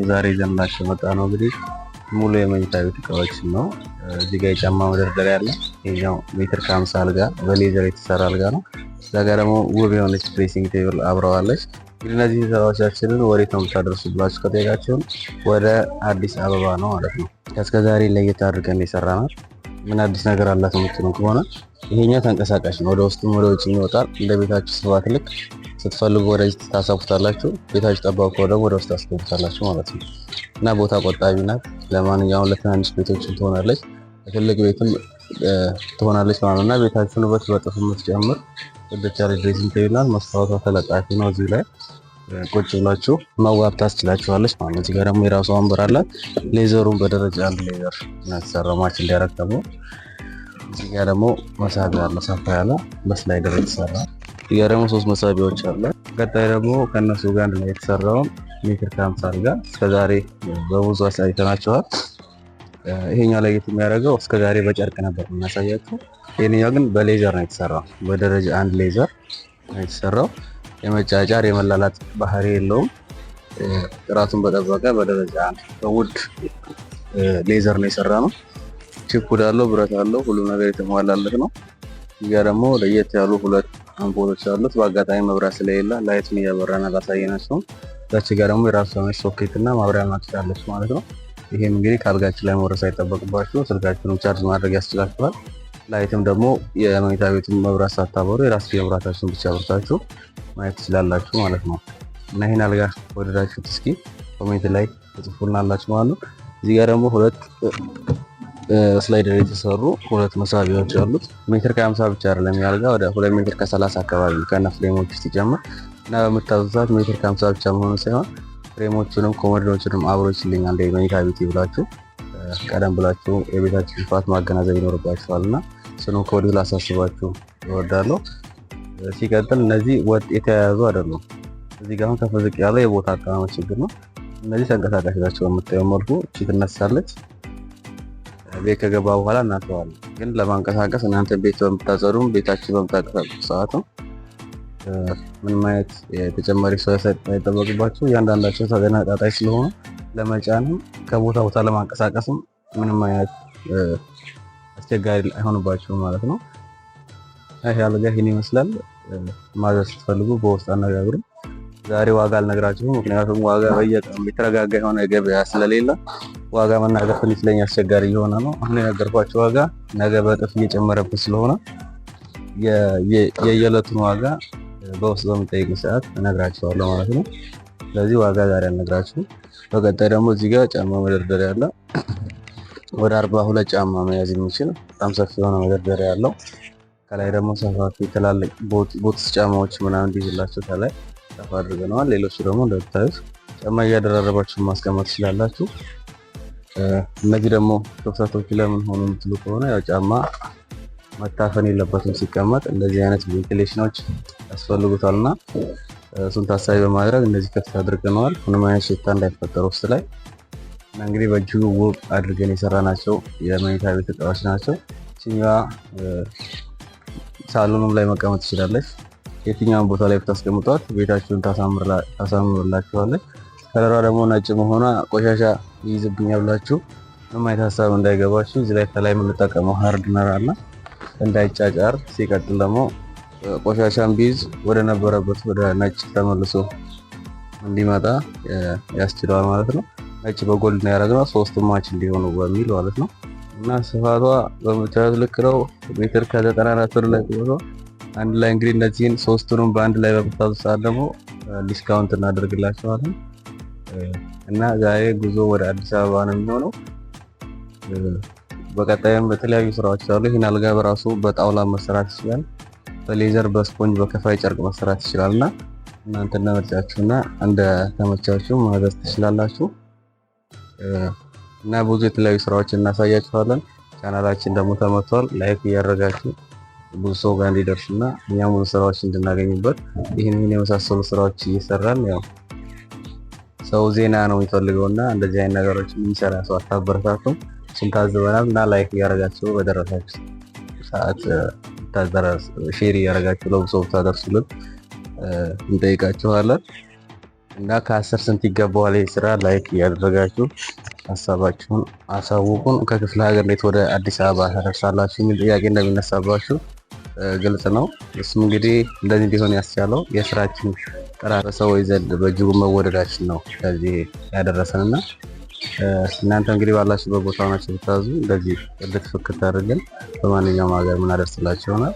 ዛሬ ይዘንላችሁ የመጣነው እንግዲህ ሙሉ የመኝታ ቤት እቃዎችን ነው። እዚህ ጋር የጫማ መደርደሪያ አለ። ይሄኛው ሜትር ከ50 አልጋ በ leather የተሰራ አልጋ ነው። እዛ ጋር ደግሞ ውብ የሆነች dressing table አብረዋለች። እንግዲህ እነዚህ ስራዎቻችንን ወዴት ነው የምታደርሱ ብላችሁ ከጠየቃችሁን ወደ አዲስ አበባ ነው ማለት ነው። እስከ ዛሬ ለየት አድርገን የሰራናት ምን አዲስ ነገር አላት የምትሉ ከሆነ ይሄኛው ተንቀሳቃሽ ነው። ወደ ውስጥም ወደ ውጭ ይወጣል። እንደ ቤታችሁ ስፋት ልክ ስትፈልጉ ወደዚህ ታሰፉታላችሁ። ቤታችሁ ጠባብ ከሆነ ደግሞ ወደ ውስጥ ታስገቡታላችሁ ማለት ነው እና ቦታ ቆጣቢ ናት። ለማንኛውም ለትናንሽ ቤቶችም ትሆናለች፣ ለትልቅ ቤትም ትሆናለች ማለት ነው እና ቤታችሁን ውበት በጥፍ የምትጨምር ጽድት ያለች dressing table ናት። መስታወቷ ተለጣፊ ነው። እዚህ ላይ ቁጭ ብላችሁ መዋብ ታስችላችኋለች ማለት ነው። እዚህ ጋር ደግሞ የራሷ ወንበር አላት። Leather ኡን በደረጃ አንድ leather የተሰራው match እንዲያደርግ ደግሞ እዚህ ጋር ደግሞ መሳቢያ አለ፣ ሰፋ ያለ በ slider የተሰራ። እዚህ ጋር ደግሞ ሶስት መሳቢያዎች አለ። ቀጣይ ደግሞ ከእነሱ ጋር አንድ ላይ የተሰራውን ሜትር ከ50 አልጋ እስከዛሬ በብዙ አሳይተናቸዋል። ይሄኛው ለየት የሚያደርገው እስከዛሬ በጨርቅ ነበር የምናሳያቸው። ይሄኛው ግን በ leather ነው የተሰራው። በደረጃ አንድ leather ነው የተሰራው። የመጫጫር የመላላጥ ባህሪ የለውም። ጥራቱን በጠበቀ በደረጃ አንድ በ wood leather ነው የሰራነው። ችፑድ አለው፣ ብረት አለው፣ ሁሉም ነገር የተሟላለት ነው። እዚህ ጋር ደግሞ ለየት ያሉ ሁለት አምፖሎች አሉት። በአጋጣሚ መብራት ስለሌለ light ኡን እያበራን አላሳየናቸውም። እዛች ጋር ደግሞ የራሱ የሆነች ሶኬት እና ማብሪያ ማጥፊያ አለች ማለት ነው። ይሄም እንግዲህ ከአልጋችሁ ላይ መውረድ ሳይጠበቅባችሁ ስልካችሁንም charge ማድረግ ያስችላችኋል። Light ም ደግሞ የመኝታ ቤቱን መብራት ሳታበሩ የራስ መብራታችሁን ብቻ አብርታችሁ ማየት ትችላላችሁ ማለት ነው። እና ይህን አልጋ ወደዳችሁት እስኪ comment ላይ ትጽፉልናላችሁ ማለት ነው። እዚህ ጋር ደግሞ ሁለት slider የተሰሩ ሁለት መሳቢያዎች አሉት። ሜትር ከ50 ብቻ አይደለም ያልጋ ወደ 2 ሜትር ከ30 አካባቢ ከነ frame ኦች ሲጨምር እና በምታዙ ሰዓት ሜትር ከ50 ብቻ መሆኑ ሳይሆን frame ኦቹንም ኮሞዲኖቹንም አብሮ ይችልኛል እንደ መኝታ ቤት ብላችሁ ቀደም ብላችሁ የቤታችሁ ስፋት ማገናዘብ ይኖርባችኋል እና እሱንም ከወዲሁ ላሳስባችሁ እወዳለሁ። ሲቀጥል እነዚህ ወጥ የተያያዙ አይደሉም። እዚህ ጋር አሁን ከፍ ዝቅ ያለው የቦታ አቀማመጥ ችግር ነው። እነዚህ ተንቀሳቃሽ ናቸው። በምታየው መልኩ እቺ ትነሳለች። ቤት ከገባ በኋላ እናተዋለን። ግን ለማንቀሳቀስ እናንተ ቤት በምታጸዱም ቤታችሁ በምታንቀሳቀሱ ሰዓትም ምንም አይነት የተጨማሪ ሰው ሳይጠበቅባቸው እያንዳንዳቸው ተገነጣጣይ ስለሆኑ ለመጫንም ከቦታ ቦታ ለማንቀሳቀስም ምንም አይነት አስቸጋሪ አይሆንባቸውም ማለት ነው። ይህ አልጋ ይህን ይመስላል። ማዘዝ ስትፈልጉ በውስጥ አነጋግሩ። ዛሬ ዋጋ አልነግራችሁም፣ ምክንያቱም ዋጋ በየቀኑ የተረጋጋ የሆነ ገበያ ስለሌለ ዋጋ መናገር ትንሽ ለኛ አስቸጋሪ እየሆነ ነው። አሁን የነገርኳችሁ ዋጋ ነገ በእጥፍ እየጨመረብን ስለሆነ የየዕለቱን ዋጋ በውስጥ በምጠይቁ ሰዓት እነግራችኋለሁ ማለት ነው። ስለዚህ ዋጋ ዛሬ አልነግራችሁም። በቀጣይ ደግሞ እዚህ ጋር ጫማ መደርደሪያ አለ። ወደ 42 ጫማ መያዝ የሚችል በጣም ሰፊ የሆነ መደርደሪያ አለው። ከላይ ደግሞ ሰፋፊ ትላልቅ boots ጫማዎች ምናምን እንዲይዝላቸው ከላይ ሰፋ አድርገነዋል። ሌሎቹ ደግሞ እንደምታዩት ጫማ እያደራረባችሁ ማስቀመጥ ትችላላችሁ። እነዚህ ደግሞ ክፍተቶች ለምን ሆኑ የምትሉ ከሆነ ያው ጫማ መታፈን የለበትም ሲቀመጥ፣ እንደዚህ አይነት ventilation ኦች ያስፈልጉታል እና እሱን ታሳቢ በማድረግ እነዚህ ክፍት አድርገነዋል። ምንም አይነት ሽታ እንዳይፈጠር ውስጥ ላይ እና እንግዲህ በእጅጉ ውብ አድርገን የሰራናቸው የመኝታ ቤት እቃዎች ናቸው። ይችኛዋ ሳሎኑም ላይ መቀመጥ ትችላለች። የትኛውን ቦታ ላይ ብታስቀምጧት ቤታችሁን ታሳምርላችኋለች። ከለሯ ደግሞ ነጭ መሆኗ ቆሻሻ ይይዝብኛል ብላችሁ ምንም አይነት ሀሳብ እንዳይገባችሁ እዚህ ላይ ከላይ የምንጠቀመው hardener አለ እንዳይጫጫር። ሲቀጥል ደግሞ ቆሻሻን ቢይዝ ወደ ነበረበት ወደ ነጭ ተመልሶ እንዲመጣ ያስችለዋል ማለት ነው። ነጭ በ gold ነው ያደረግነው ሶስቱ match እንዲሆኑ በሚል ማለት ነው። እና ስፋቷ በምታዩት ልክ ነው። ሜትር ከ94 ወደ ላይ ቁመቷ አንድ ላይ እንግዲህ እነዚህን ሶስቱንም በአንድ ላይ በምታዙ ሰዓት ደግሞ discount እናደርግላቸዋለን። እና ዛሬ ጉዞ ወደ አዲስ አበባ ነው የሚሆነው። በቀጣይም በተለያዩ ስራዎች አሉ። ይህን አልጋ በራሱ በጣውላ መሰራት ይችላል፣ በ leather፣ በስፖንጅ፣ በከፋይ ጨርቅ መሰራት ይችላል እና እናንተ እንደ ምርጫችሁና እንደ ተመቻችሁ ማዘዝ ትችላላችሁ። እና ብዙ የተለያዩ ስራዎች እናሳያችኋለን። ቻናላችን ደግሞ ተመቷል። Like እያደረጋችሁ ብዙ ሰው ጋር እንዲደርስና እኛም ብዙ ስራዎች እንድናገኝበት ይህን የመሳሰሉ ስራዎች እየሰራን ያው ሰው ዜና ነው የሚፈልገውና እንደዚህ አይነት ነገሮች የሚሰራ ሰው አታበረታቱም። እሱን ታዝበናል እና like እያደረጋችሁ በደረሳችሁ ሰዓት share እያደረጋችሁ ለብዙ ሰው ታደርሱልን እንጠይቃችኋለን። እና ከ10 ስንት ይገባዋል ይህ ስራ? Like እያደረጋችሁ ሀሳባችሁን አሳውቁን። ከክፍለ ሀገር እንዴት ወደ አዲስ አበባ ታደርሳላችሁ የሚል ጥያቄ እንደሚነሳባችሁ ግልጽ ነው። እሱም እንግዲህ እንደዚህ እንዲሆን ያስቻለው የስራችን ጥራት በሰዎች ዘንድ በእጅጉ መወደዳችን ነው ለዚህ ያደረሰን። እና እናንተ እንግዲህ ባላችሁበት ቦታ ሆናችሁ ብታዙ እንደዚህ ጽድት ፍክት አድርገን በማንኛውም ሀገር ምናደርስላችሁ ይሆናል።